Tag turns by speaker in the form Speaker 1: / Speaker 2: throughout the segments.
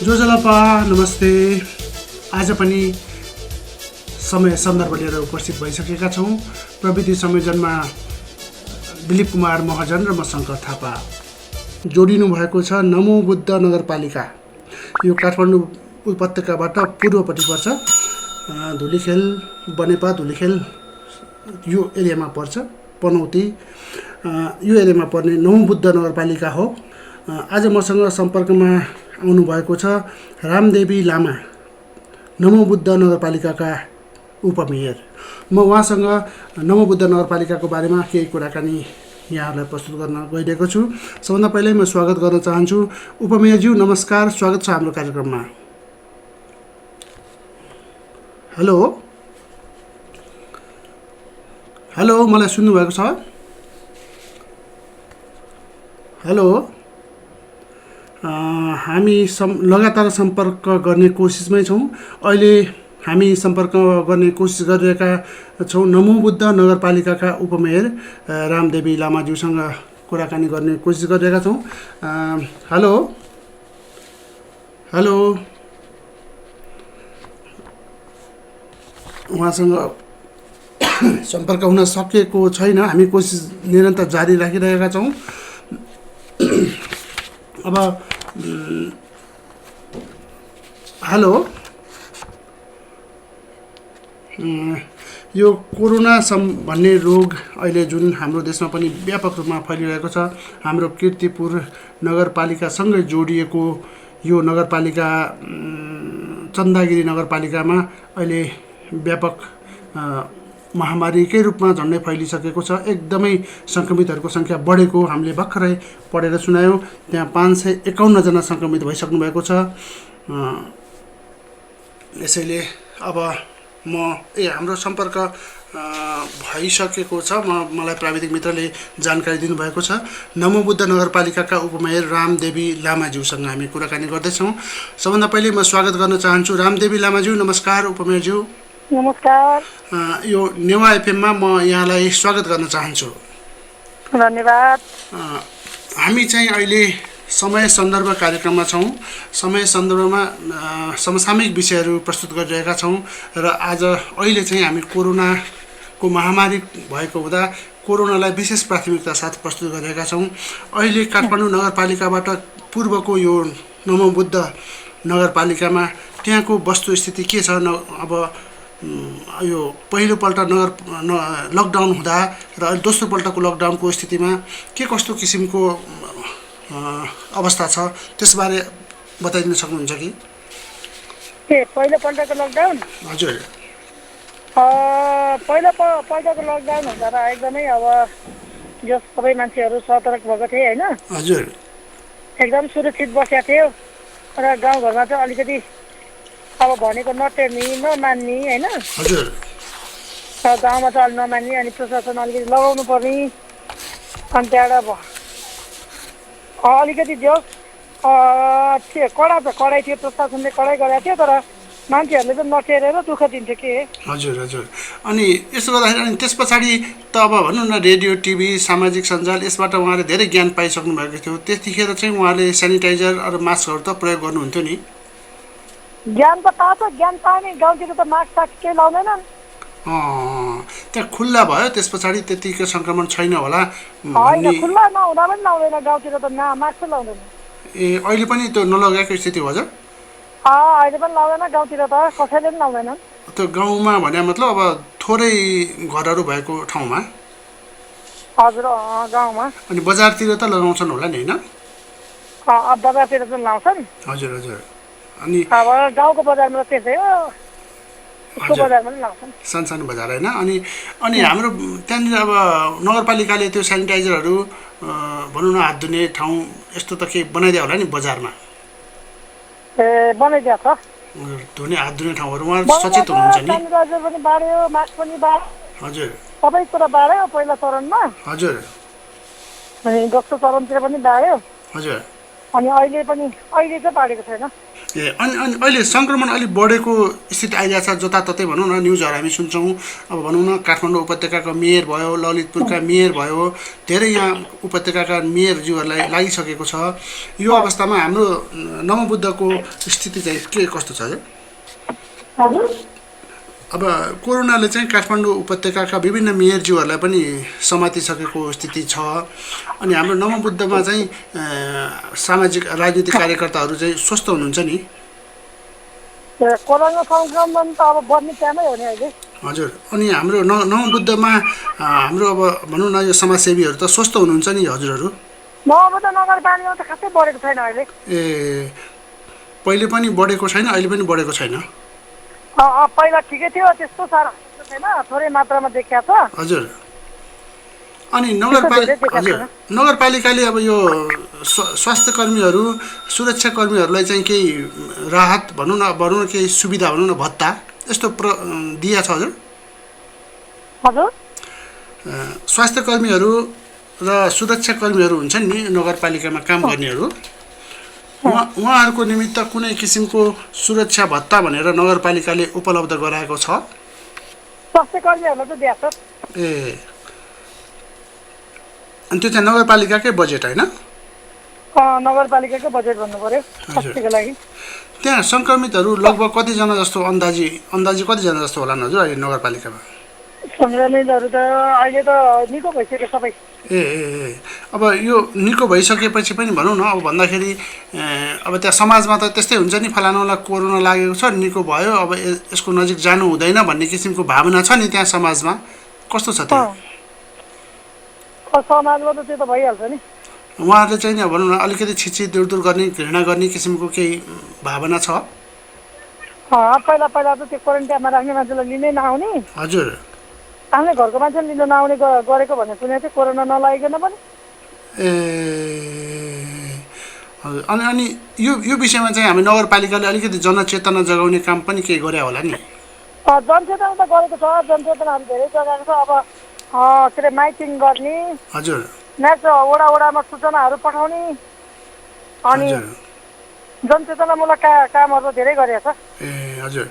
Speaker 1: जोजलपा नमस्ते। आज पनि समय सन्दर्भ लिएर उपस्थित भइसकेका छौँ। प्रविधि संयोजनमा दिलीप कुमार महजन र म शङ्कर थापा जोडिनु भएको छ। नमो बुद्ध नगरपालिका यो काठमाडौँ उपत्यकाबाट पूर्वपट्टि पर्छ। धुलीखेल बनेपा धुलीखेल यो एरियामा पर्छ। पनौती यो एरियामा पर्ने नमो बुद्ध नगरपालिका हो। आज मसँग सम्पर्कमा आउनुभएको छ रामदेवी लामा, नमो बुद्ध नगरपालिकाका उपमेयर। म उहाँसँग नमो बुद्ध नगरपालिकाको बारेमा केही कुराकानी यहाँहरूलाई प्रस्तुत गर्न गइरहेको छु। सबभन्दा पहिल्यै म स्वागत गर्न चाहन्छु। उपमेयरज्यू नमस्कार, स्वागत छ हाम्रो कार्यक्रममा। हेलो हेलो, मलाई सुन्नुभएको छ? हेलो, हामी लगातार सम्पर्क गर्ने कोसिसमै छौँ। अहिले हामी सम्पर्क गर्ने कोसिस गरिरहेका छौँ नमो बुद्ध नगरपालिकाका उपमेयर रामदेवी लामाज्यूसँग कुराकानी गर्ने कोसिस गरिरहेका छौँ। हेलो हेलो, उहाँसँग सम्पर्क हुन सकेको छैन। हामी कोसिस निरन्तर जारी राखिरहेका छौँ। अब हेलो, यो कोरोना भन्ने रोग अहिले जुन हाम्रो देशमा पनि व्यापक रूपमा फैलिरहेको छ, हाम्रो कीर्तिपुर नगरपालिकासँगै जोडिएको यो नगरपालिका चन्दागिरी नगरपालिकामा अहिले व्यापक महामारीकै रूपमा झन्डै फैलिसकेको छ। एकदमै सङ्क्रमितहरूको सङ्ख्या बढेको हामीले भर्खरै पढेर सुनायौँ। त्यहाँ 551 जना सङ्क्रमित भइसक्नु भएको छ। यसैले अब हाम्रो सम्पर्क भइसकेको छ। मलाई प्राविधिक मित्रले जानकारी दिनुभएको छ। नमो बुद्ध नगरपालिकाका उपमेयर रामदेवी लामाज्यूसँग हामी कुराकानी गर्दैछौँ। सबभन्दा पहिले म स्वागत गर्न चाहन्छु रामदेवी लामाज्यू। नमस्कार उपमेयरज्यू।
Speaker 2: नमस्कार।
Speaker 1: यो नेवा एफएममा म यहाँलाई स्वागत गर्न चाहन्छु।
Speaker 2: धन्यवाद।
Speaker 1: हामी चाहिँ अहिले समय सन्दर्भ कार्यक्रममा छौँ। समय सन्दर्भमा समसामयिक विषयहरू प्रस्तुत गरिरहेका छौँ र आज अहिले चाहिँ हामी कोरोनाको महामारी भएको हुँदा कोरोनालाई विशेष प्राथमिकता साथ प्रस्तुत गरिरहेका छौँ। अहिले काठमाडौँ नगरपालिकाबाट पूर्वको यो नमो बुद्ध नगरपालिकामा त्यहाँको वस्तुस्थिति के छ? अब यो पहिलोपल्ट लकडाउन हुँदा र अहिले दोस्रोपल्टको लकडाउनको स्थितिमा के कस्तो किसिमको अवस्था छ, त्यसबारे बताइदिन सक्नुहुन्छ कि?
Speaker 2: पहिलोपल्टको लकडाउन?
Speaker 1: हजुर,
Speaker 2: पहिलोपल्टको लकडाउन हुँदा त एकदमै अब जो सबै मान्छेहरू सतर्क भएको थिए होइन।
Speaker 1: हजुर,
Speaker 2: एकदम सुरक्षित बसेका थियो र गाउँघरमा चाहिँ अलिकति अब भनेको नटेर्ने नमान्ने होइन।
Speaker 1: हजुर,
Speaker 2: गाउँमा चाहिँ अलि नमान्ने, अनि प्रशासन अलिकति लगाउनु पर्ने, अनि त्यहाँबाट अलिकति जो कडाइ थियो, प्रशासनले कडाइ गरेको थियो, तर मान्छेहरूले त नटेरेर दुःख दिन्थ्यो के।
Speaker 1: हजुर हजुर। अनि यसो गर्दाखेरि अनि त्यस पछाडि त अब भनौँ न रेडियो टिभी सामाजिक सञ्जाल यसबाट उहाँले धेरै ज्ञान पाइसक्नु भएको थियो। त्यतिखेर चाहिँ उहाँले सेनिटाइजर अरू मास्कहरू त प्रयोग गर्नुहुन्थ्यो नि?
Speaker 2: ज्ञान त पाएको, ज्ञान पाएन। गाउँतिर त मास्क सास्क केही लाउँदैनन्।
Speaker 1: त्यहाँ खुल्ला भयो, त्यस पछाडि त्यतिको सङ्क्रमण छैन होला?
Speaker 2: होइन, खुल्ला नहुँदा पनि लाउँदैन गाउँतिर त, मास्क लाउँदैन।
Speaker 1: ए, अहिले पनि त्यो नलगाएको स्थिति हो? हजुर,
Speaker 2: अहिले पनि लाउँदैन गाउँतिर त, कसैले पनि लाउँदैन।
Speaker 1: त्यो गाउँमा भने मतलब अब थोरै घरहरू भएको ठाउँमा?
Speaker 2: हजुर, गाउँमा। अनि
Speaker 1: बजारतिर त लगाउँछन् होला नि होइन?
Speaker 2: बजारतिर चाहिँ लाउँछन्।
Speaker 1: हजुर हजुर। अनि
Speaker 2: अब गाउँको बजारमा त्यसै हो, बजारमा पनि लाउँछन्,
Speaker 1: सानो बजार होइन? अनि हाम्रो त्यहाँनिर अब नगरपालिकाले त्यो सेनिटाइजरहरू भनौँ न हात धुने ठाउँ यस्तो त केही बनाइदियो होला नि बजारमा?
Speaker 2: बनाइदिएको छ।
Speaker 1: धुने हात धुने ठाउँहरू उहाँहरू सचेत हुनुहुन्छ नि?
Speaker 2: सेनिटाइजर पनि बाँड्यो, मास्क पनि बाँड्यो।
Speaker 1: हजुर,
Speaker 2: सबै कुरा बाँड्यो पहिला चरणमा।
Speaker 1: हजुर,
Speaker 2: अनि दोस्रो चरणतिर पनि बाँड्यो।
Speaker 1: हजुर।
Speaker 2: अनि अहिले चाहिँ बाँडेको छैन।
Speaker 1: अनि अनि अहिले सङ्क्रमण अलिक बढेको स्थिति आइरहेको छ जताततै भनौँ न न्युजहरू हामी सुन्छौँ अब भनौँ न काठमाडौँ उपत्यकाको मेयर भयो ललितपुरका मेयर भयो धेरै यहाँ उपत्यकाका मेयरज्यूहरूलाई लागिसकेको छ यो अवस्थामा हाम्रो नवबुद्धको स्थिति चाहिँ के कस्तो छ
Speaker 2: हजुर
Speaker 1: अब कोरोनाले चाहिँ काठमाडौँ उपत्यकाका विभिन्न मेयरज्यूहरूलाई पनि समातिसकेको स्थिति छ अनि हाम्रो नवबुद्धमा चाहिँ सामाजिक राजनीतिक कार्यकर्ताहरू चाहिँ स्वस्थ हुनुहुन्छ नि
Speaker 2: कोरोना सङ्क्रमण त अब बढ्ने टाइमै हो नि अहिले
Speaker 1: हजुर अनि हाम्रो नवबुद्धमा हाम्रो अब भनौँ न यो समाजसेवीहरू त स्वस्थ हुनुहुन्छ नि हजुरहरू
Speaker 2: नवबुद्ध नगरपालिकामा त खासै बढेको छैन अहिले
Speaker 1: ए पहिले पनि बढेको छैन अहिले पनि बढेको छैन
Speaker 2: पहिला ठिकै थियो त्यस्तो साह्रो छैन थोरै मात्रामा देखिया छ
Speaker 1: हजुर अनि नगरपालिकाले अब यो स्वास्थ्य कर्मीहरू सुरक्षा कर्मीहरूलाई चाहिँ केही राहत भनौँ न केही सुविधा भनौँ न भत्ता यस्तो दिया छ हजुर
Speaker 2: हजुर
Speaker 1: स्वास्थ्य कर्मीहरू र सुरक्षा कर्मीहरू हुन्छन् नि नगरपालिकामा काम गर्नेहरू उहाँहरूको निमित्त कुनै किसिमको सुरक्षा भत्ता भनेर नगरपालिकाले उपलब्ध गराएको छ
Speaker 2: स्वास्थ्य कर्मीहरूलाई त दिएको छ
Speaker 1: ए अनि त्यो चाहिँ नगरपालिकाकै बजेट होइन
Speaker 2: नगरपालिकाकै बजेट भन्नु पर्यो स्वास्थ्यको लागि
Speaker 1: त्यहाँ सङ्क्रमितहरू लगभग कतिजना जस्तो अन्दाजी कतिजना जस्तो होला हजुर अहिले नगरपालिकामा
Speaker 2: सङ्क्रमितहरू त अहिले त निको भइसक्यो सबै
Speaker 1: ए अब यो निको भइसकेपछि पनि भनौँ न अब भन्दाखेरि अब त्यहाँ समाजमा त त्यस्तै हुन्छ नि फलानालाई कोरोना लागेको छ निको भयो अब यसको नजिक जानु हुँदैन भन्ने किसिमको भावना छ नि त्यहाँ समाजमा कस्तो छ त्यहाँ
Speaker 2: समाजमा त त्यो त भइहाल्छ नि
Speaker 1: उहाँहरूले चाहिँ नि भनौँ न अलिकति छिछि दूर गर्ने घृणा गर्ने किसिमको केही भावना छ
Speaker 2: पहिला त त्यो क्वारेन्टाइनमा राख्ने मान्छेलाई लिनै नआउने
Speaker 1: हजुर
Speaker 2: आफ्नै घरको मान्छे लिन नआउने गरेको भन्ने सुनेको थियो कोरोना नलागिकन पनि
Speaker 1: ए हजुर अनि यो विषयमा चाहिँ हामी नगरपालिकाले अलिकति जनचेतना जगाउने काम पनि केही गरे होला नि
Speaker 2: जनचेतना त गरेको छ जनचेतनाहरू धेरै जगाएको छ अब के अरे माइकिङ गर्ने
Speaker 1: हजुर
Speaker 2: नेक्स्ट वडामा सूचनाहरू पठाउने अनि जनचेतनामूलक कामहरू धेरै गरेको छ
Speaker 1: ए हजुर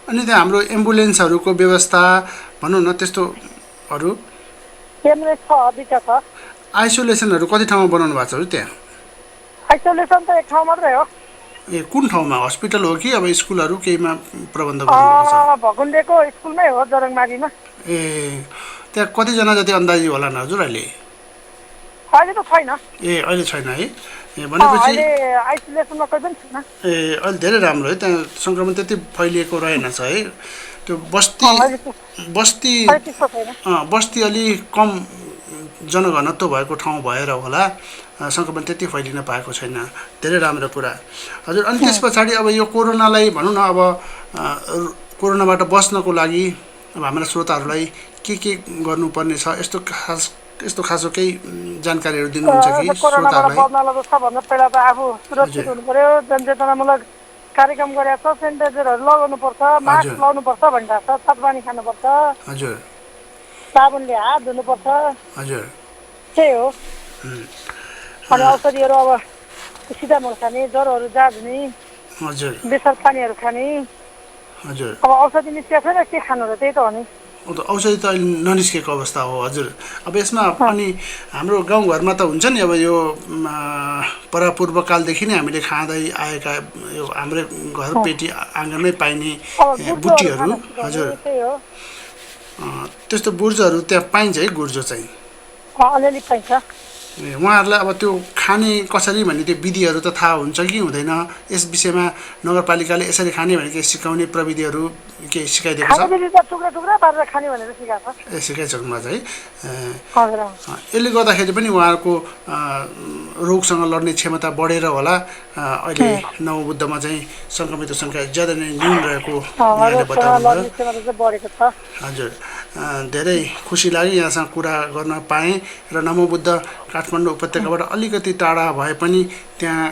Speaker 1: अनि त्यहाँ हाम्रो एम्बुलेन्सहरूको व्यवस्था भनौँ न त्यस्तोहरू
Speaker 2: एम्बुलेन्स छ दुईवटा छ
Speaker 1: आइसोलेसनहरू कति ठाउँमा बनाउनु भएको छ हजुर त्यहाँ
Speaker 2: आइसोलेसन त एक ठाउँ मात्रै हो
Speaker 1: ए कुन ठाउँमा हस्पिटल हो कि अब स्कुलहरू केहीमा प्रबन्ध गर्नुभएको छ
Speaker 2: भकुण्डेको स्कुलमै हो जरङमारीमा
Speaker 1: ए त्यहाँ कतिजना जति अन्दाजी होला न हजुर अहिले
Speaker 2: अहिले त छैन
Speaker 1: ए अहिले छैन है ए भनेपछि
Speaker 2: आइसोलेसनमा कोही पनि छैन
Speaker 1: ए अहिले धेरै राम्रो है त्यहाँ सङ्क्रमण त्यति फैलिएको रहेनछ है त्यो बस्ती अलि कम जनघनत्व भएको ठाउँ भएर होला सङ्क्रमण त्यति फैलिन पाएको छैन धेरै राम्रो कुरा हजुर अनि त्यस पछाडि अब यो कोरोनालाई भनौँ न अब कोरोनाबाट बस्नको लागि अब हाम्रा श्रोताहरूलाई के गर्नुपर्ने छ यस्तो खासो केही जानकारीहरू दिनुहुन्छ कि
Speaker 2: कोरोनाबाट बच्नलाई त सबभन्दा पहिला त आफू सुरक्षित हुनु पर्यो जनचेतनामूलक कार्यक्रम गरेको छ सेनिटाइजरहरू लगाउनुपर्छ मास्क लगाउनुपर्छ भनिरहेको छ सातपानी खानुपर्छ
Speaker 1: हजुर
Speaker 2: साबुनले हात धुनुपर्छ
Speaker 1: हजुर
Speaker 2: त्यही हो अनि औषधिहरू अब सिधामोड खाने ज्वरोहरू जाँच्ने
Speaker 1: हजुर
Speaker 2: बेसार पानीहरू खाने
Speaker 1: हजुर
Speaker 2: अब औषधि निस्किएको छैन के खानु र त्यही त हो नि
Speaker 1: औषधि त अहिले ननिस्केको अवस्था हो हजुर अब यसमा अनि हाम्रो गाउँघरमा त हुन्छ नि अब यो परापूर्वकालदेखि नै हामीले खाँदै आएका यो हाम्रै घरपेटी आँगनमै पाइने बुटीहरू हजुर त्यस्तो बुर्जहरू त्यहाँ पाइन्छ है गुर्जो चाहिँ
Speaker 2: अलिअलि पाइन्छ
Speaker 1: उहाँहरूलाई अब त्यो खाने कसरी भन्ने त्यो विधिहरू त थाहा हुन्छ कि हुँदैन यस विषयमा नगरपालिकाले यसरी खाने भने के सिकाउने प्रविधिहरू के सिकाइदिएको छ सिकाइसक्नु भएको छ है यसले गर्दाखेरि पनि उहाँहरूको रोगसँग लड्ने क्षमता बढेर होला अहिले नवबुद्धमा चाहिँ सङ्क्रमितको सङ्ख्या ज्यादा नै न्यून रहेको यहाँले बताउनुभयो हजुर धेरै खुसी लाग्यो यहाँसँग कुरा गर्न पाएँ र नवबुद्ध काठमाडौँ उपत्यकाबाट अलिकति टाढा भए पनि त्यहाँ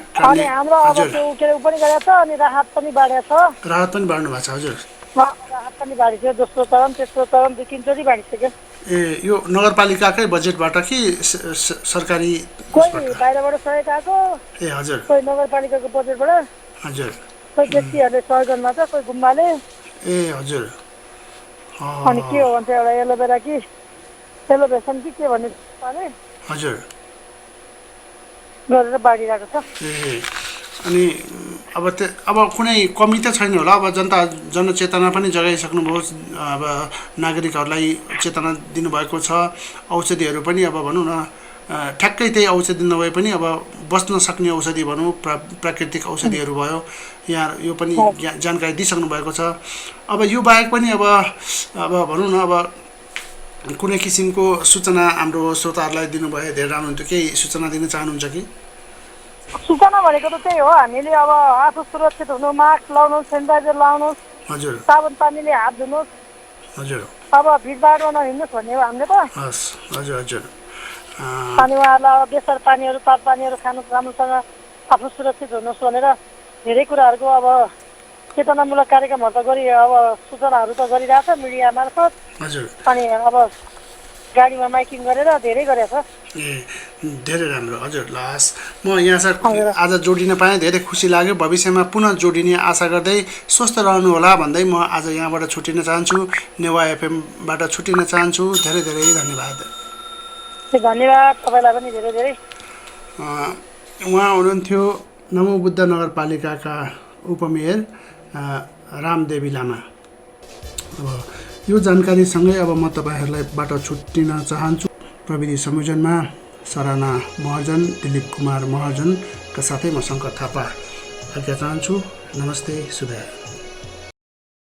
Speaker 2: राहत पनि
Speaker 1: बाँड्नु भएको छ हजुर
Speaker 2: राहत पनि बाँडिसक्यो दोस्रो चरण तेस्रो चरण 2-3 चोटि बाँडिसक्यो
Speaker 1: ए यो नगरपालिकाकै बजेटबाट कि सरकारी
Speaker 2: कोही बाहिरबाट सहयोग आएको
Speaker 1: ए हजुर
Speaker 2: कोही नगरपालिकाको बजेटबाट
Speaker 1: हजुर
Speaker 2: कोही व्यक्तिहरूले सहयोग गर्नुहुन्छ, कोही गुम्बाले।
Speaker 1: ए हजुर
Speaker 2: अनि के हो भन्छ एउटा एलोभेरा कि एलोभेसन कि के भन्ने
Speaker 1: हजुर
Speaker 2: गरेर बाँडिरहेको छ।
Speaker 1: ए अनि अब कुनै कमी त छैन होला, अब जनचेतना पनि जगाइसक्नुभयो, अब नागरिकहरूलाई चेतना दिनुभएको छ। औषधिहरू पनि अब भनौँ न ठ्याक्कै त्यही औषधि नभए पनि अब बस्न सक्ने औषधि भनौँ, प्राकृतिक औषधिहरू भयो, यहाँ यो पनि जानकारी दिइसक्नु भएको छ। अब यो बाहेक पनि अब भनौँ न अब कुनै किसिमको सूचना हाम्रो श्रोताहरूलाई दिनुभयो, धेरै राम्रो हुन्थ्यो। केही सूचना दिन चाहनुहुन्छ कि?
Speaker 2: सूचना भनेको त त्यही हो, हामीले अब आफू सुरक्षित हुनु, मास्क लाउनुहोस्, सेनिटाइजर लाउनुहोस्,
Speaker 1: हजुर
Speaker 2: साबुन पानीले हात धुनुहोस्,
Speaker 1: हजुर
Speaker 2: अब भिडभाडमा नहिँड्नुहोस् भन्ने हो हामीले त।
Speaker 1: हस् हजुर हजुर
Speaker 2: अनि उहाँहरूलाई अब बेसार पानीहरू ताप पानीहरू खानु, राम्रोसँग आफू सुरक्षित हुनुहोस् भनेर धेरै कुराहरूको अब चेतनामूलक कार्यक्रमहरू त अब सूचनाहरू त गरिरहेछ मिडिया मार्फत।
Speaker 1: हजुर
Speaker 2: अनि अब गाडीमा माइकिङ गरेर धेरै गरेछ।
Speaker 1: ए धेरै राम्रो हजुर। लास म यहाँसँग आज जोडिन पाएँ, धेरै खुसी लाग्यो। भविष्यमा पुनः जोडिने आशा गर्दै स्वस्थ रहनु होला भन्दै म आज यहाँबाट छुट्टिन चाहन्छु, नेवा एफएमबाट छुट्टिन चाहन्छु। धेरै धेरै धन्यवाद।
Speaker 2: धन्यवाद तपाईँलाई पनि धेरै धेरै।
Speaker 1: उहाँ हुनुहुन्थ्यो नमोबुद्ध नगरपालिकाका उपमेयर रामदेवी लामा। अब यो जानकारीसँगै अब म तपाईँहरूलाईबाट छुट्टिन चाहन्छु। प्रविधि संयोजनमा सराना महर्जन, दिलीप कुमार महर्जनका साथै म शङ्कर थापा आज्ञा चाहन्छु। नमस्ते, शुभ।